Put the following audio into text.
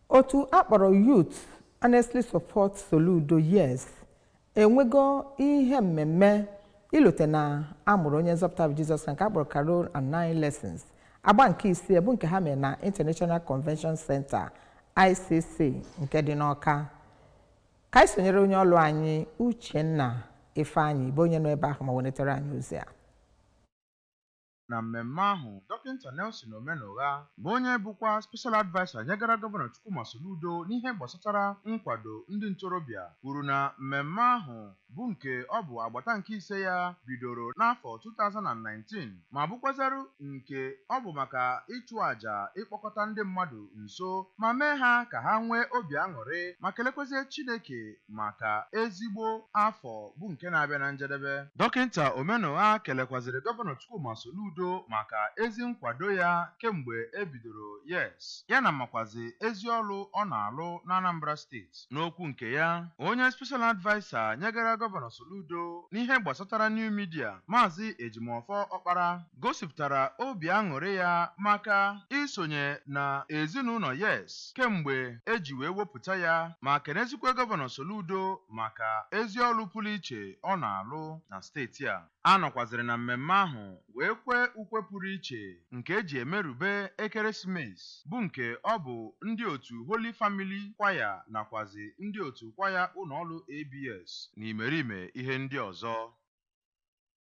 Otu akpọrọ Youth Honestly Support Soludo, YES, enwego ihe mmemme ilote na amụrụ onye nzọpụta bụ Jizọs, nke akpọrọ Carol and Nine Lessons, agba nke isii, bụ nke ha mere na International Convention Center, ICC, nke dị n'Ọka. Ka anyị sonyere onye ọlụ anyị, Uchenna Ifeanyị, bụ onye nọ ebe ahụ ma wenetara anyị ozi a. Na mmemme ahụ, Dọkịta Nelson Omenugha, bụ onye bụkwa Special Adviser nyegara Gọvanọ Chukwuma Soludo n'ihe gbasatara nkwado ndị ntorobịa, kwuru na mmemme ahụ bụ nke ọ bụ agbata nke ise ya bidoro n'afọ 2019, ma bụkwazarụ nke ọ bụ maka ịchụ àjà ịkpọkọta ndị mmadụ nso ma mee ha ka ha nwee obi aṅụrị, ma kelekwazie Chineke maka ezigbo afọ bụ nke na-abịa na njedebe. Dọkịta Omenugha kelekwaziri Gọvanọ Chukwuma Soludo maka ezi nkwado ya kemgbe e bidoro YES, ya na makwazi ezi ọrụ ọ na-alụ na Anambra Steeti. N'okwu nke ya, onye Special Adviser nyegara Gọvanọ Soludo n'ihe gbasatara New Media, Maazị Ejimọfọ Ọkpara, gosipụtara obi aṅụrị ya maka isonye na ezinụlọ YES kemgbe eji wee wepụta ya, ma kenezikwa Gọvanọ Soludo maka ezi ọrụ pụrụ iche ọ na-alụ na steeti a. A nọkwazịrị na mmemme ahụ wee kwee ukwe pụrụ iche nke eji emerube ekeresimesi, bụ nke ọ bụ ndị otu Holy Family Choir nakwazi ndị otu kwaya ụlọọrụ ABS na imerime ihe ndị ọzọ.